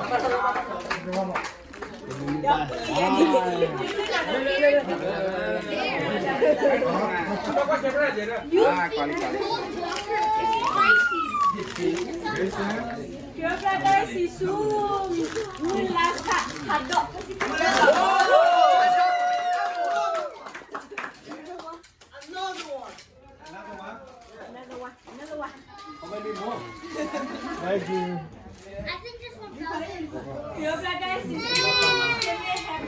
ကၠီၤပျၢ်တၢ်စံးဆူ မုၢ်လါဆၣ်ဖးဒိၣ်. Another one. Another one. Another one. Another one. How many more? Thank you. I think just one thousand. Your brother is here. Give me a hand.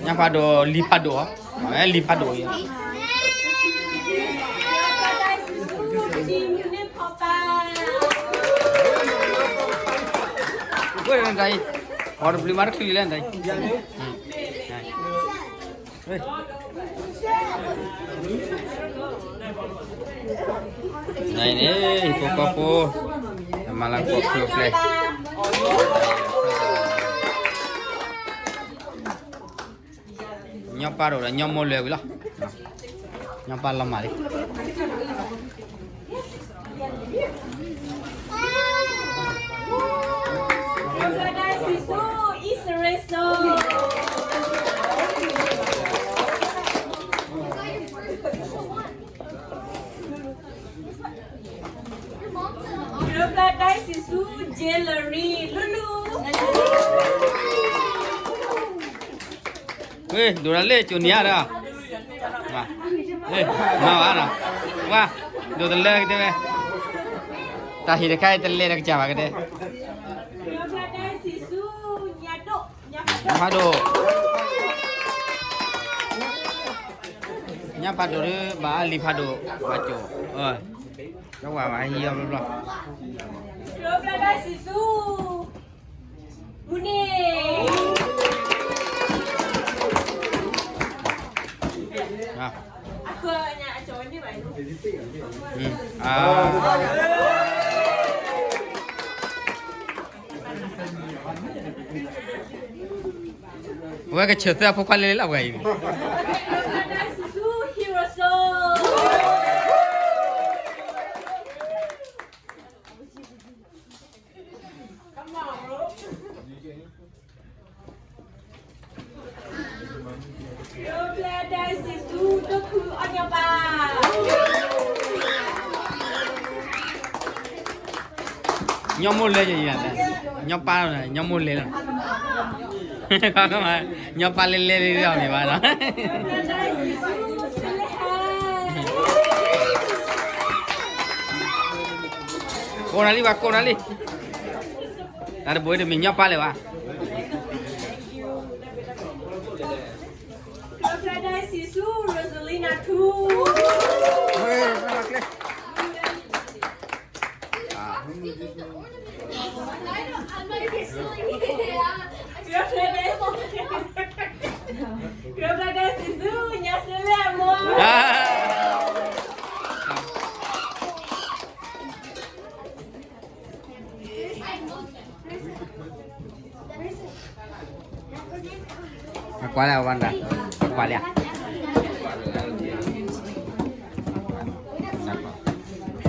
Nyafado lifado, eh, lifado. Where am I? Or blue mark clear and I. Naine, hipokoko, malakoko play. Nyɔ́ pá dɔ, nyɔ́ mó lɛ wí lɔ. Nyɔ́ pá lɔ màlí. Kၠိပျၢ်တၢ်စံးဆူ J Larry လူလူ. ဝဲ ဒိၣ်တၢ်လၢကၠိနံၤဧါဒီး မၤဝဲဒီး ဝါ ဒိၣ်တလၢကတဲဝဲ တၢ်ဟ့ၣ်တခါအံၤတလဲၤတကစၢ်ဘၣ်ကတဲ ဖးဒိၣ် ညၣ်ဖးဒိၣ်ဒီး ဘၣ်လံၤဖးဒိၣ် ဘၣ်ကၠိ ကဝၢ်ဘၣ်ဟံးအီၤဘျီဘျီ မူန့ၣ် အဝဲကဆၢၣ်သၢအဖိခွါလဲၤလၢအဝဲအံၤ ညိမိၢ်လဲ ညိပၢ် ညိမိၢ်လဲလီၤ ညိပၢ်လဲလဲလီၤန့ၣ်ဘၣ်နီၤ ကိးနၤလံဘၣ် ကိးနၤလံ တၢ်တဘိအံၤတမ့ၢ်ညိပၢ်လဲၣ်ဘၣ် Rosalina ထူ ကွၢ်လၢအဝဲဒၣ် ကွၢ်လၢ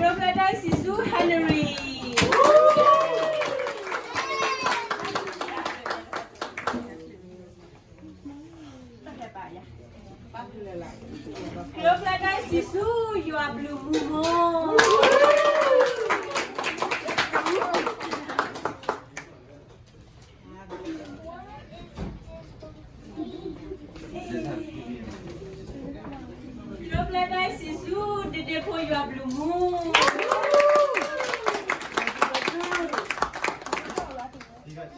Rosalina စံးဆူ Henry ကၠိပျၢ်တၢ်စံးဆူ ယွၤဘျုးမူမိၢ် ကၠိပျၢ်တၢ်စံးဆူ ဒဒ့ဖိယွၤဘျုးမူ ကၠိ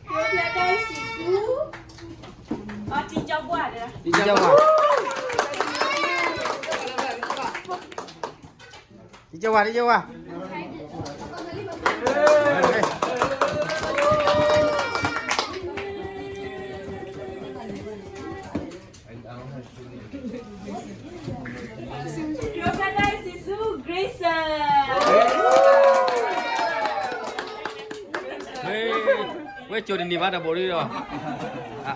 ပျၢ်တၢ်စံးဆူ ဒ်ကဝါ, ဒ်ကဝါ, ဒ်ကဝါ. ဝဲကၠိတနံၤဘၣ်တဘိးဒီး,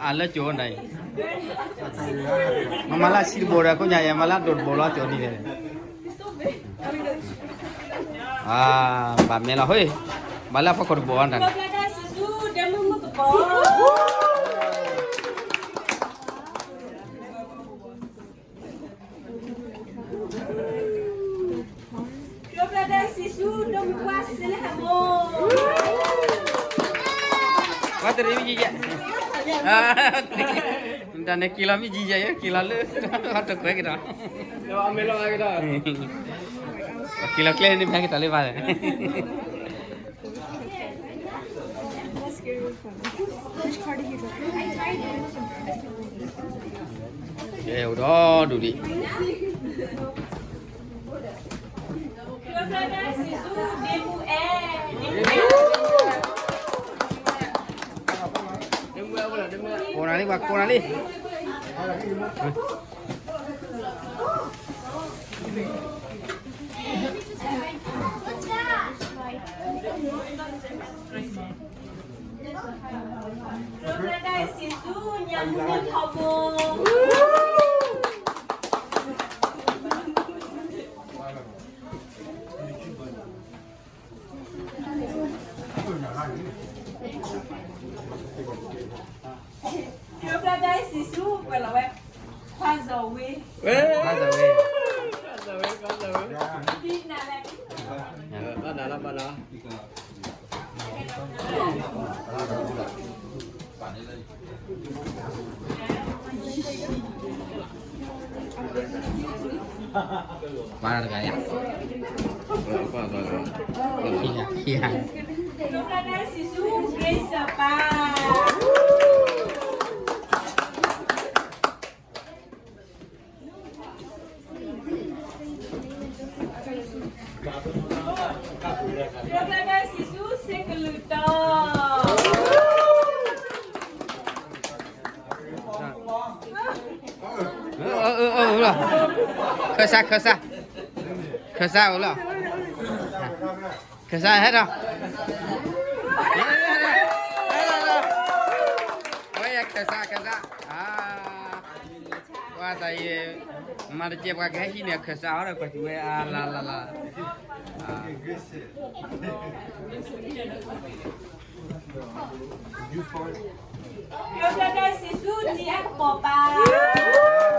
အလၢကၠိနၤအံၤ, မမၤလၢဆံတဘိးဒီး ခိၣ်ညါယဲ မၤလၢဒိးတဘိးလီၤကၠိနံၤန့ၣ်, ဘၣ်မဲလီၤဟ့ၣ်, ဘၣ်လၢအဖီခိၣ်တဘိးဘၣ်တၢ်န့ၣ်, ကၠိဖျၢၣ်ဒၢစံးဆူဒိၣ်မုၢ်ပှၢ်စ့လၢဟဲမိၢ်, ဝဲတရံးမ့ၢ်ယံၤယဲ, တၢ်န့ၣ်က့ၤလီၤမ့ၢ်ယံၤယဲ က့ၤလီၤလၢ, တကွဲက့ၤဒီး, က့ၤလီၤကျဲန့ၣ် ဖဲက့ၤတၢ်လၢဘၣ်လဲၣ်. ကဲ အိၣ်ဒီးဒူၣ်ဒံး, ကိးနၤလံ ပှၤကိးနၤလံ. ကၠိဖျၢၣ်ဒၢစံးဆူ ကွဲးလီၤဝဲ, ခွါစီၤဝ့, ခွါစီၤဝ့, ခွါစီၤဝ့, ခွါစီၤဝ့, ဘၣ်နၤလီၤ ဘၣ်နၤလီၤ. ပှၤတဂၤယါ, ခံဂၤ, ခံဂၤ. ကၠိဖျၢၣ်ဒၢစံးဆူ စ့ကလုာ်တီၤ, ခၢၣ်စး ခၢၣ်စး, ခၢၣ်စးအိၣ်လီၤ, ခၢၣ်စးဟဲဒီး, ဝဲယခၢၣ်စး ခၢၣ်စး, ပှၤတၢ်အံၤ, မၤတကဲပှၤကဟဲဟံးန့ၢ်ခၢၣ်စးအီၤဒီး ကွၢ်စံးဝဲအါလါလါလါ. ကၠိဖျၢၣ်ဒၢစံးဆူ တံၤအကပီၤပၤ. ကၠိဖျၢ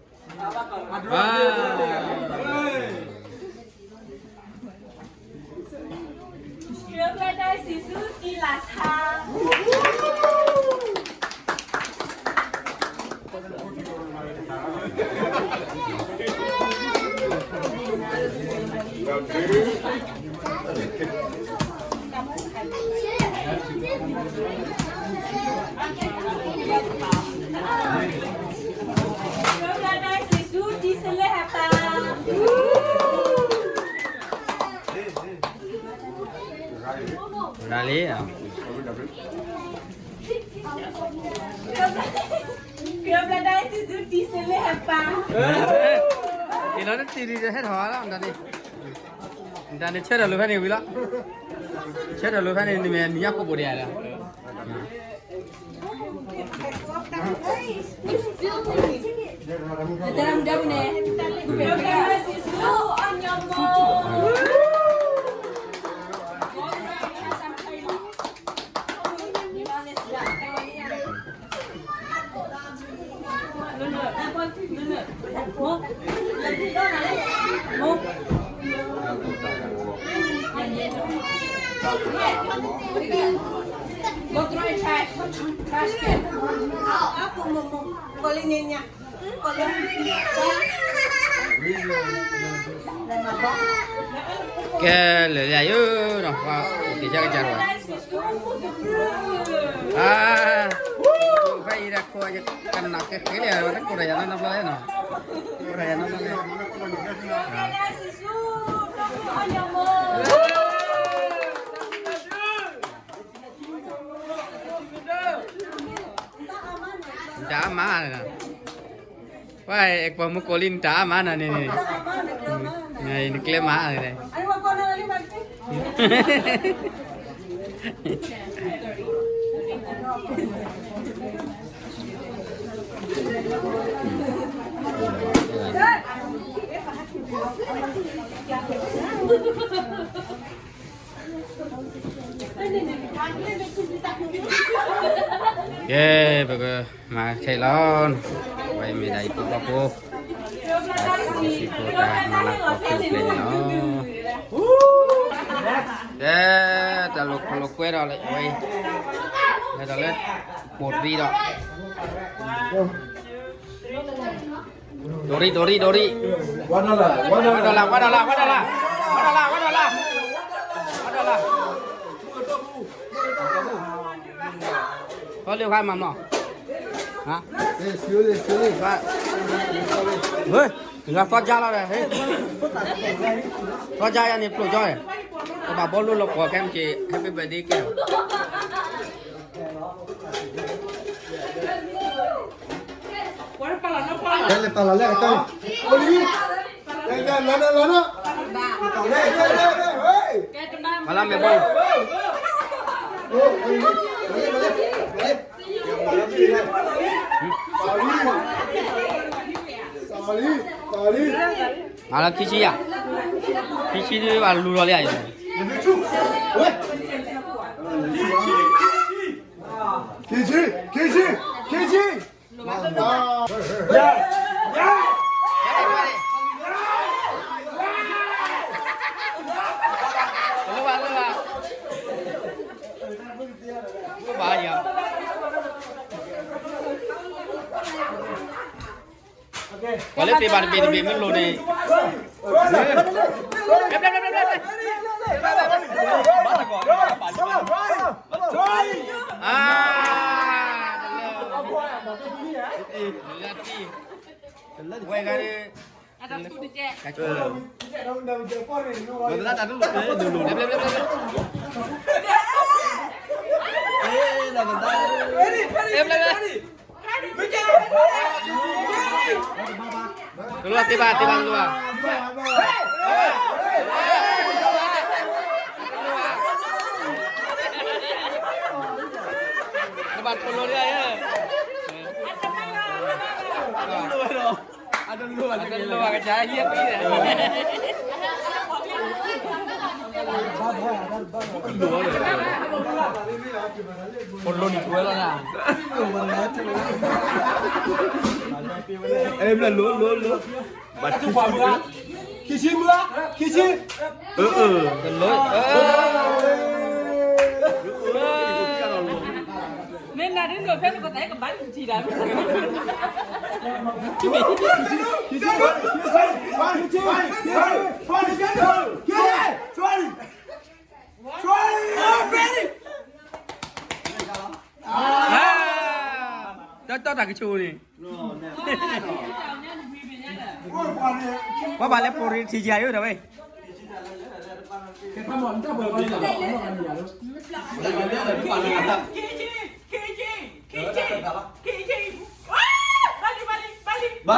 ၣ်ဒၢစံးဆူ တံၤလၢ်ဆါ. ကၠိဖျၢၣ်ဒၢစံးဆူ တံၤစလၢဟဲပၤ. ရၤလံ, ကၠိဖျၢၣ်ဒၢစံးဆူ တံၤစလၢဟဲပၤ. အ့ၣ် လီၤတံၤလံ ဟဲထီၣ်လီၤ, တၢ်န့ၣ်ဆၢထၢၣ်လိာ်ဖဲန့ၣ်ဝံၤလီၤ, ဆၢထၢၣ်လိာ်ဖဲန့ၣ် နမ့ၢ်နံၤညါကိးဘိးဒဲးဧါဒီး. ကဲ လဲၤလၢယိၤနီၤ, ပှၤက့ၤကစၢ်ကစၢ်လီၤ. အါ, ဖဲအံၤဒၣ်ခိၣ် ယကနၣ်ကဲဃဲလံ တကိးဒီးယၤနီတဘျီလဲၣ်နီၤ, ကိးဒီးယၤနီတဘျီလဲၣ်. တၢ်အါမးန့ၣ်, ပှၤအဲၣ်ပှၤမူကိးလံ နတၢ်အါမးနၤန့ၣ်, နကျဲမၤန့ၣ်. ကဲ, ပကမၤခဲလီၤ, ဝဲမ့ၢ်ဒၣ်အံၤဖိဃီဖိ, စံးဖိတၢ်မၤလၤကပီၤဖဲဖျဲၣ်န့ၣ်လီၤ. ကဲ, တၢ်လိာ်ခိၣ်လိာ်ကွဲဒီးလၢဝဲအံၤ, လဲၤဒီးလၢ ပိာ်ရံဒီး ဒိရံ ဒိရံ ဒိရံ, ဝါဒီလၣ် ဝါဒီလၣ် ဝါဒီလၣ် ဝါဒီလၣ်, ဝါဒီလၣ် ဝါဒီလၣ်, ဝါဒီလၣ်, ခီလၢခါမၤမနီၤ, ဟ့, ဂၤသီကၢ်လီၤဒီး, သီကၢ်ယၤန့ၣ် ပျိာ်ကၠီ, ကဘၣ်ဘီလိၣ်လီၤပှီၢ်ခဲမ့ၢ်က့ၤ Happy birthday ကဲ လဲၤပာ်လီၤလဲၣ်, အိၣ်လံ, လဲၤလဲၤလဲၤလဲၤ, ပာ်လီၤမဲာ်ဘီ, မၤလၢခံဆံယၤ, ခံဆံဒ်ဘၣ်လူလီၤလံဧါ, ခံဆံ, ခံဆံ, ခံဆံ. ပှၤလၢသ့ၣ်ဘၣ်တဘ့ၣ်တဘ့ၣ်မ့ၢ်လိၣ်န့ၣ်, အါ, တလၢ, ဝဲဂၤဒ်, တလိၣ်သ့ၣ်ဘၣ်သ့ၣ်ဘၣ်တလိၣ်ဘၣ်, တဘၣ်ထိၣ်လိၤဒ်, အတလိၣ်ဘၣ်ကစၢ်ယဲၢ်ပံၤန့ၣ်, ထိၣ်လိၤန့ၣ်ကွဲလီၤနၤ, အဲဘျဲၣ်လိၤလိၤလိၤ, ဘၣ်ထူၣ်ပှၤမုၢ်, ခံဆံမုၢ်, ခံဆံ, အၢ, တလိၣ်, မ့ၢ်နၤဒ်လိာ်ဖဲနကသးကဘၣ်ထံၣ်တၢ်, တီၢ်တီၢ်တၢ်ကဆိၣ်န့ၣ်, ပှၤဘၣ်လဲၤပိာ်ရံထံၣ်ယၤယိဒီးဝဲ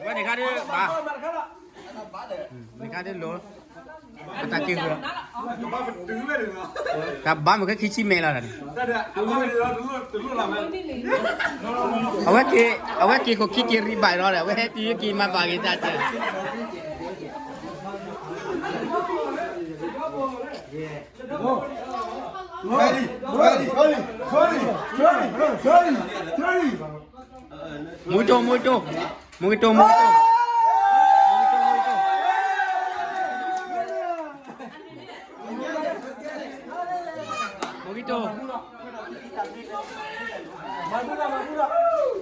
ဝဲန့ၣ်ခါဒ်ဘၣ်, န့ၣ်ခါဒ်လိၤ, အတၢ်က့ၤဂီၤ, တၢ်ဘၣ်မ့ၢ်ခဲခံဆံမဲာ်လီၤန့ၣ်, အဝဲက့ၤ, အဝဲက့ၤခိၣ်ခံက့ၤရံဘၣ်လီၤဒီး အဝဲဟဲတုၤက့ၤမၤဘၣ်ဂ့ၤတၢ်တဲ Ready, ready, ready, ready, ready, ready. မူကတိၢ်, မူကတိၢ်, မူကတိၢ်, မူကတိၢ်, မူကတိၢ်, မူကတိၢ်, မူကတိၢ်.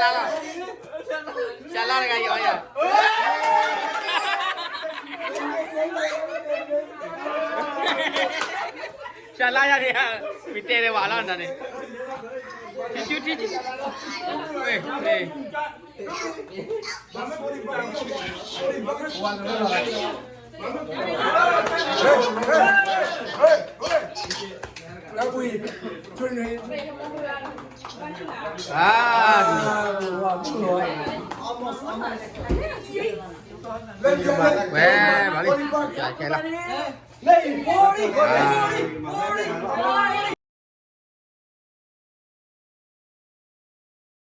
လါလီၤ, ရှါလါတဂၤယီၤယၤ, ရှါလါယၤန့ၣ်, မ့ၢ်တဲလၢဝဲလီၤနၤန့ၣ်, ထံဆူထံဆူ, ဝဲ, ဝဲ ဝဲ, ဘၣ်လံ, ကဲလီၤ, ဝဲ, ဝဲ